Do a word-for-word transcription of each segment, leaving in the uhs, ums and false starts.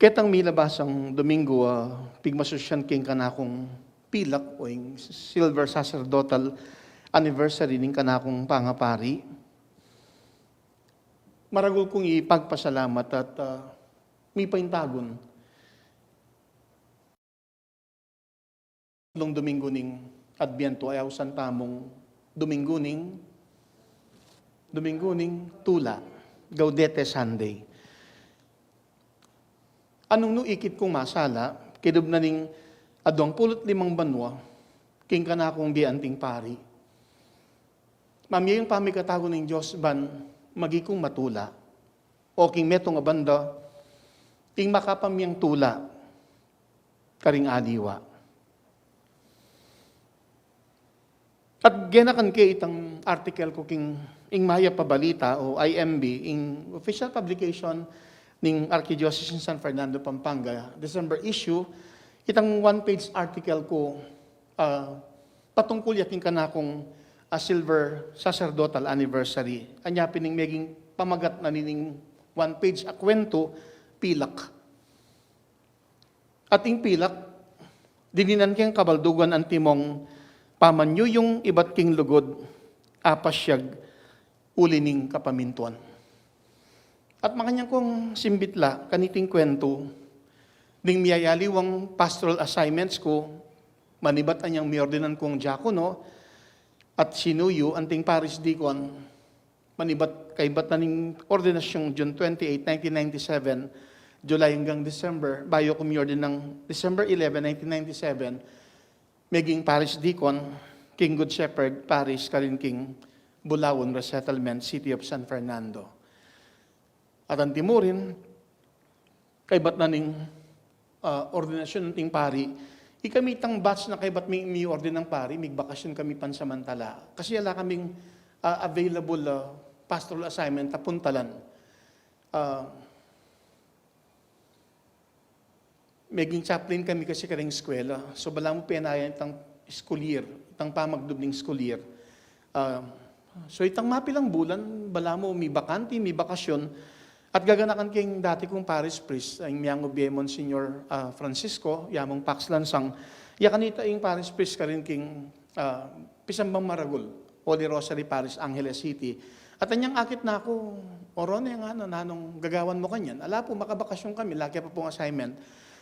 Ketang milabasang Domingo, ah, pigmasusyan king kanakung pilak o ing silver sacerdotal anniversary ning kanakung pangapari. Maragul kung ipagpasalamat at, ah, mipaintagun tatlung Domingo ning Adbiento ay ausan tamung Domingo ning, Domingo ning Tula, Gaudete Sunday. Nung nu ikit kung masala, kidub na ning aduang pulu't limang banua, king kanakung bie anting pari. Mamie ing pamikatagun ning Dios ban maging kung matula, o king metung a banda, ing makapamyang tula karing aliwa. At genakan ke itang article ku king ing Mayap a Balita o I M B, ing official publication ning Archdiocese ning San Fernando, Pampanga, December issue, itang one-page article ku, ah, patungkul ya king kanakung, ah, silver sacerdotal anniversary. Anya pin ing meging pamagat na nining one-page a kuwentu, pilak. At ing pilak, dininan keng kabaldugan antimong pamanyuyung ibat king lugud, apasyag uli ning kapamintuan. At makanyan kung simbit la kaniting kuwentu, ding miyayaliwang pastoral assignments ku, manibat anyang miordinan kung diakono at sinuyu anting parish deacon, manibat, kaibat na ning ordinasyung June twenty-eight, nineteen ninety-seven, July hanggang December, bayu ku miordinan December eleven, nineteen ninety-seven, meging parish deacon king Good Shepherd Parish karin king Bulaon Resettlement, City of San Fernando. At antimurin, kaibat na ning, ah, ordinasyun anting pari, ikami itang batch na kaibat mi, miordinang pari, migbakasyon kami pansamantala. Kasi ala kaming, ah, available, ah, pastoral assignment a puntalan. Ah, meging chaplain kami kasi karing eskwela. So, balamu penayan itang school year, itang pamagdub ning school year. Ah, so, itang mapilang bulan, balamu mibakanti, mibakasyon, at gaganakan keng dati kung parish priest, ing miyangu bie Monsignor, ah, Francisco, yamung Pax Lansang, ya kanita ing parish priest karin king, ah, pisambang maragul, Holy Rosary Parish, Angeles City. At anyang akit na ku, "O Ron, e ngana, nanung gagawan mu kanyan?" "Ala pu, makabakasyon kami, lagi pa pung assignment."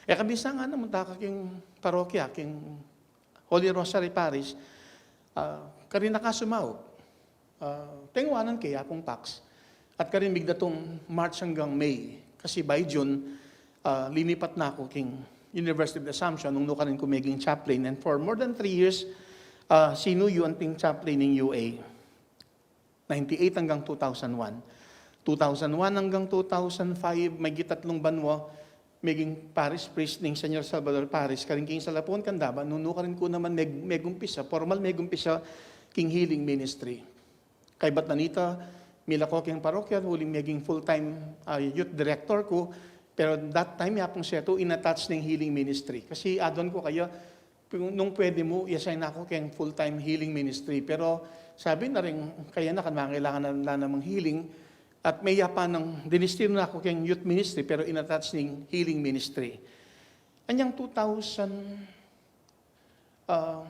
"E, kabisa ngana, munta ka king parokya, king Holy Rosary Parish, ah, karin na ka sumaup." Ah, tengwanan ke ya pung Pax. At karin migdatung March hanggang May. Kasi by June, ah, linipat na ku king University of Assumption, nung nukarin ku meging chaplain. And for more than three years, ah, sinuyu anting chaplain ning U A. Ninety-eight hanggang two thousand one. Two thousand one hanggang two thousand five, may gitatlung banua, meging parish priest ning Señor Salvador Parish, karin king Salapon, Candaba, nung nukarin ku naman meg-, megumpisa, formal megumpisa king healing ministry. Kaibat na nita, milako keng parokya, uling meging full-time, ah, youth director ku, pero that time, yapung setu, inattach ning healing ministry. Kasi aduan ku kaya, nung pwede mu, i-assign na ku keng full-time healing ministry. Pero sabi na rin, kaya na, kan mangailangan na, na namang healing, at mayap nang dinistino na ku keng youth ministry, pero inattach ning healing ministry. Anyang two thousand, ah,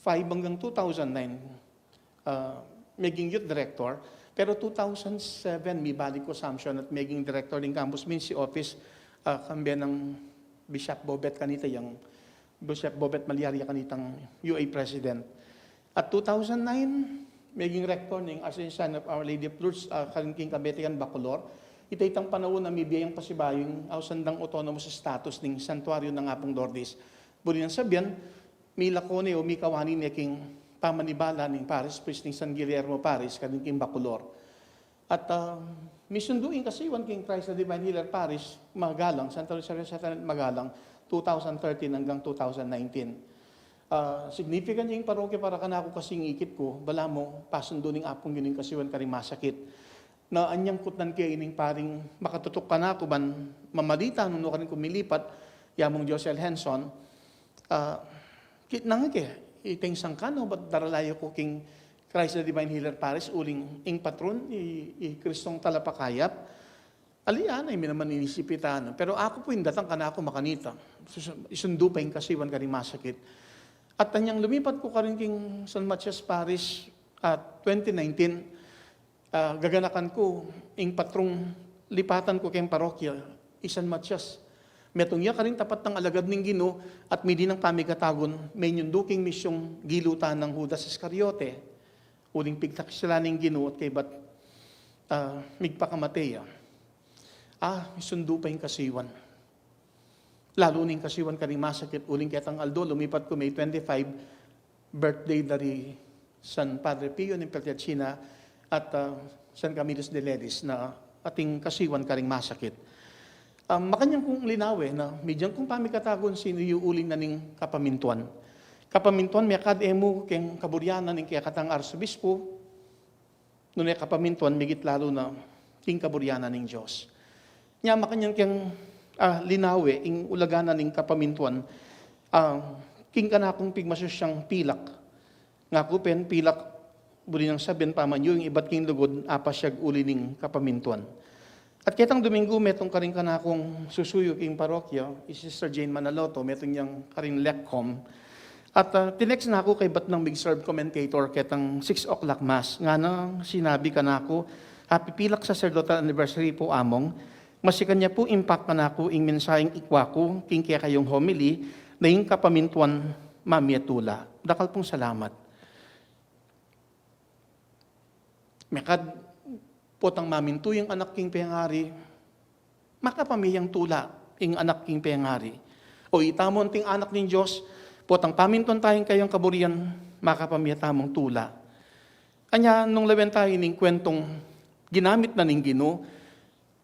five hanggang two thousand nine, ah, meging youth director. Pero two thousand seven, mibalik ku Assumption at meging director ning Campus Ministry Office, ah, kambe nang Bishop Bobet kanita, yang Bishop Bobet Malyari kanitang U A president. At two thousand nine, meging rector ning Our Saint Shrine of Our Lady of Lourdes, ah, karin king Cabetican, Bacolor. Ita itang panaun a mibie yang pasibayu ing ausan dang autonomous status ning Santuario ning Apung Lourdes. Buri nang sabian, milako ne o mikawani ne king pamanibala ning parish priest ning San Guillermo Parish, karin king Bacolor. At, ah, misundu ing kasiwan king Christ the Divine Healer Parish, Magalang, Santa Rosario Settlement, Magalang, two thousand thirteen hanggang two thousand nineteen. Ah, significant ing parokya para kanaku kasi ing ikit ku, balamu, pasundu ning Apung Ginu ing kasiwan karing masakit. Na anyang kutnan ke ining paring makatutuk kanaku ban mamalita nung nukarin ku milipat, yamung Josel Henson, ah, kitnan ke, itang sangkan, no, bat darala yu ku king Christ the Divine Healer Parish, uling ing patron, i, i Kristong Talapakayap. Ali, ana, ing mi naman inisip ita, no? Pero aku pu ing datang kanaku makanita. Sus-, isundu pa ing kasiwan karing masakit. At anyang lumipat ku karin king San Matias Parish at twenty nineteen, ah, gaganakan ku ing patrung lipatan ku keng parokya, i San Matias. Metung ya karing tapat nang alagad ning Ginu at midi nang pamikatagun, menyundu king misyung gilutan nang Judas Iscariote. Uling pigtaksilan ning Ginu at kaybat, ah, migpakamate ya. Ah, isundu pa ing kasiwan. Lalu ning kasiwan karing masakit, uling ketang aldo, lumipat ku May twenty-five, birthday da ri San Padre Pio ning Pietrelcina at, ah, San Camillus de Lelis na ating kasiwan karing masakit. Ah, makanyan kung linawe na, midian kung pamikatagun sinu yu uling na ning kapamintuan. Kapamintuan, mekad e mu keng kaburian na ning kekatang arsobispo, nune kapamintuan, migit lalu na king kaburian na ning Dios. Nya makanyan keng, ah, linawe, ing ulaga na ning kapamintuan, ah, king kanakung pigmasusyang pilak. Ngaku pin pilak, buri nang sabyan pamanyuyung ibat king lugud, apasyag uli ning kapamintuan. At ketang Domingo, metung karin kanakung susuyu king parokya, i Sister Jane Manaloto, metung yang karin LECCOM. At, ah, tinext na ku kaybat nang mig-serve commentator ketang six o'clock mass. Ngana, sinabi kanaku, "Happy pilak sacerdotal anniversary po, Among. Masikan ya pu impact kanaku ing mensaheng ikwa ku king kekayung homily na ing kapamintuan mamie tula." Dakal pung salamat. Mekad potang mamintu yang anak king pengari, makapamie yang tula ing anak king pengari. O ita mu anting anak ning Dios, potang pamintuan taya ing kayang kaburian, makapamie tamung tula. Anya nung lawen taya ning kuentong ginamit na ning Ginu,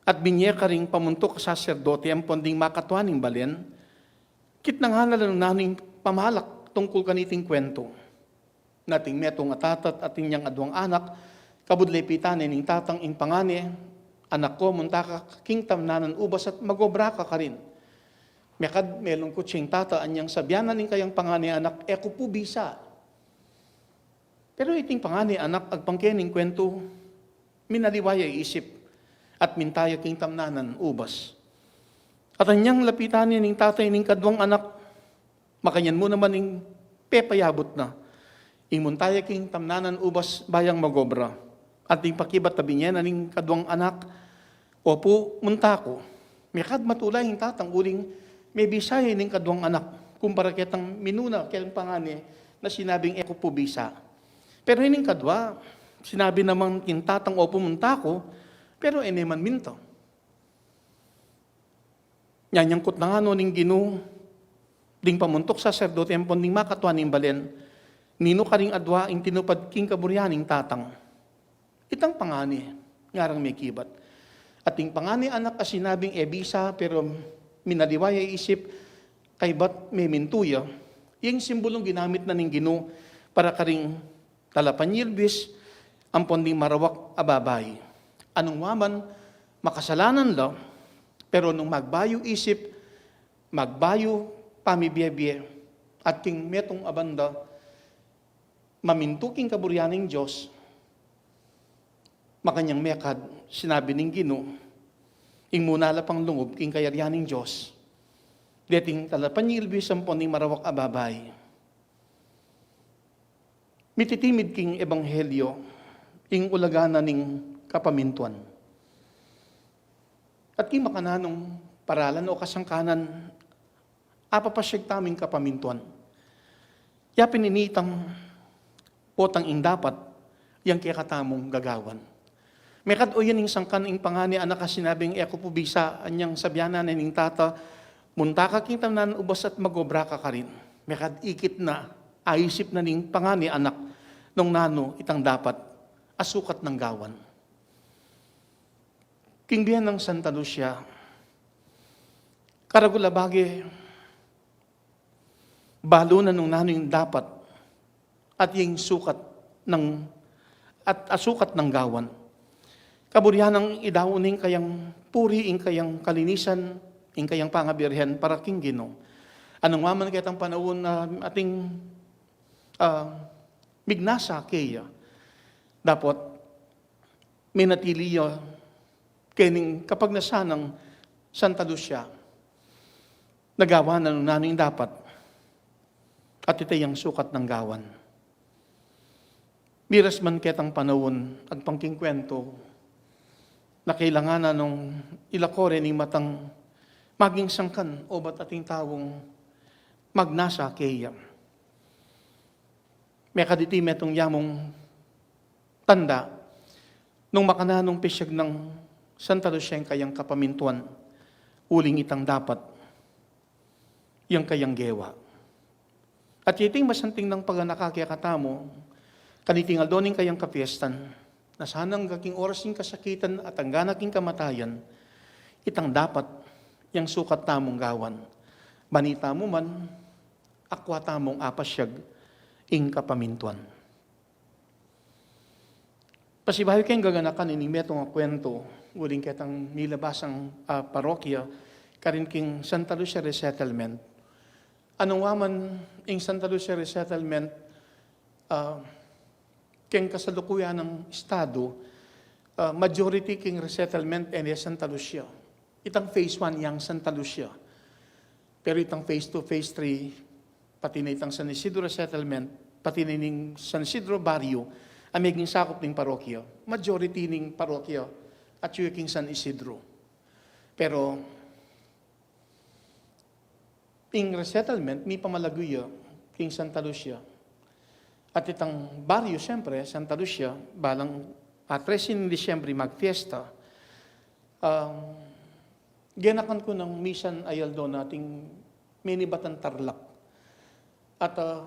at binye karing pamuntuk a saserdote ampon ding makatua ning balen, kitnan na la nung nanu ing pamalak tungkul kaniting kuento. Ating metung a tata at atin yang aduang anak, kabud lepitan ne ning tatang ing pangane, "Anak ko, munta ka king tamnanan ubas at mag-obra ka karin." Mekad melungkut ya ing tata anyang sabian na ning kayang pangane anak, "E ku pu bisa." Pero iting pangane anak agpang kening kuento, minaliwa ya isip, at minta ya king tamnanan ubas. At anyang lapitan ne ning tata ining kaduang anak, makanyan mu naman ing pepayabut na. Ing munta ya king tamnanan ubas bayang mag-obra. At ing pakibat a binye na ning kaduang anak, "Opu, munta ku." Mekad matula ing tatang uling mebisa ya ining kaduang anak, kumpara ketang minuna keng pangane na sinabing, "E ku pu bisa." Pero ining kadua, sinabi naman king tatang, "Opu, munta ku," pero e ne man minta. Nyanyangkut na ngana ning Ginu ding pamuntuk saserdote ampon ding makatua ning balen, ninu karing adua ing tinupad king kaburian ning tatang? Itang pangane, ngarang mekibat. Ating pangane anak a sinabing e bisa, pero minaliwa ya isip, kaybat memintu ya, ing simbolung ginamit na ning Ginu para karing talapanyilbis ampon ding marawak a babai. Anung waman, makasalanan la, pero nung magbayu isip, magbayu pamibie-bie, at king metung a banda, mamintu king kaburian ning Dios, makanyang mekad, sinabi ning Ginu, ing muna la pang lungub king kayarian ning Dios, deting talapanyilbis ampon ding marawak a babai. Mititimid king ebanghelyo ing ulaga na ning kapamintuan. At king makananung paralan o kasangkanan, apapasyag tamu ing kapamintuan. Ya pin ini itang potang ing dapat yang kekatamung gagawan. Mekad o yan ing sangkan ing pangane anak a sinabing, "E ku pu bisa," anyang sabian na ne ning tata, "Munta ka king tamnanan ubas at mag-obra ka karin." Mekad ikit na, aisip na ning pangane anak nung nanu itang dapat a sukat nang gawan. King bie nang Santa Lucia, karagul a bage, balu na nung nanu ing dapat at ing sukat nang, at a sukat nang gawan. Kaburian nang idaun ing kayang puri, ing kayang kalinisan, ing kayang pangabirhen para king Ginu. Anung waman ketang panaun na ating, ah, mignasa keya, dapot menatili ya Kening kapagnasan nang Santa Lucia, nagawa na nung nanu ing dapat, at ita yang sukat nang gawan. Miras man ketang panaun, agpang king kwentu, na kailangan na nung ilako re ning matang maging sangkan, obat ating taung magnasa keya. Mekaditi metung yamung tanda, nung makananung pisyag nang Santa Lucia ing kayang kapamintuan, uling itang dapat yang kayang gewa. At iting masanting nang paganaka kekatamu, kaniting aldo ning kayang kapiestan, na sanang angga king oras ning kasakitan at angga na king kamatayan, itang dapat yang sukat tamung gawan, ban ita mu man akwa tamung apasyag ing kapamintuan. Pasibayu keng gaganakan ining metung a kwentu, uling ketang milabasang, ah, parokya, karin king Santa Lucia Resettlement. Nung wa man ing Santa Lucia Resettlement, ah, keng kasalukuyan nang estado, ah, majority king resettlement e ne Santa Lucia. Itang phase one yang Santa Lucia. Pero itang phase two, phase three, pati na itang San Isidro Settlement, pati na ining San Isidro Barrio, a meging sakup ning parokya. Majority ning parokya, atyu ya king San Isidro. Pero ing resettlement, mipamalagu ya king Santa Lucia. At itang baryo, siyempre, Santa Lucia, balang, ah, trese ning Disyembre magpiesta. Um, genakan ku nang misan a aldo na ating minibatang Tarlac. At, ah,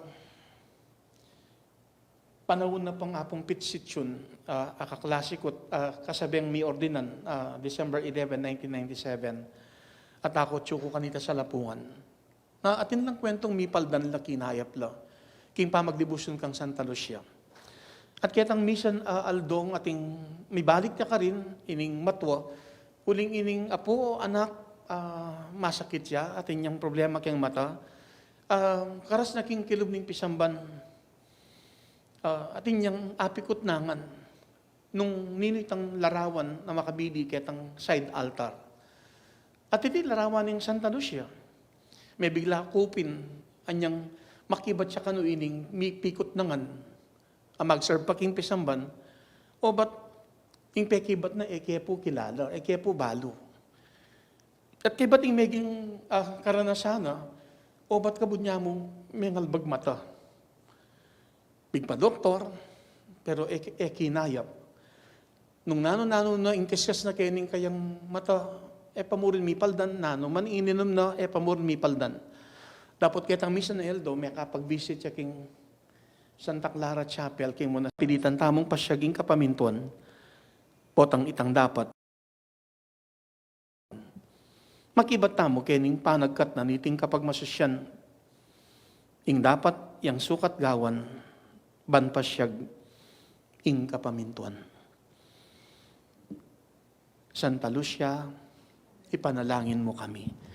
panaun na pang Apung Pit Sitsun, ah, a kaklase ku't, ah, kasabeng miordinan, ah, December eleven, nineteen ninety-seven. At aku atyu ku kanita sa Lapungan. Na atin lang kwentong mipaldan la, kinayap la king pamagdibusyun kang Santa Lucia. At ketang misan, ah, aldong ating mibalik ya karin ining matwa, uling ining apu o anak, ah, masakit ya, atin yang problema keng mata, ah, karas na king kilub ning pisamban, ah, atin yang apikut nangan nung ninu itang larawan a makabili ketang side altar. At iti larawan ning Santa Lucia. Mebigla kupin, anyang makibat ya kanu ining mipikut nangan a mag-serve pa king pisamban, obat ing pekibat na e ke pu kilala, e ke pu balu. At kaybat ing meging, ah, karanasan na, obat kabud nya mu mengalbag mata. Pigpadoktor, pero e, e kinayap. Nung nanu-nanu na, ingkaskas na keni ing kayang mata, e pa mu rin mipaldan, nanu man ininum na, e pa mu rin mipaldan. Dapot ketang misan a aldo, mekapag-visit ya king Santa Clara Chapel, king muna pilitan tamung pasyag ing kapamintuan, potang itang dapat. Makibat tamu kening panagkat na niting kapagmasusyan, ing dapat yang sukat gawan ban pasyag ing kapamintuan. Santa Lucia, ipanalangin mu kami.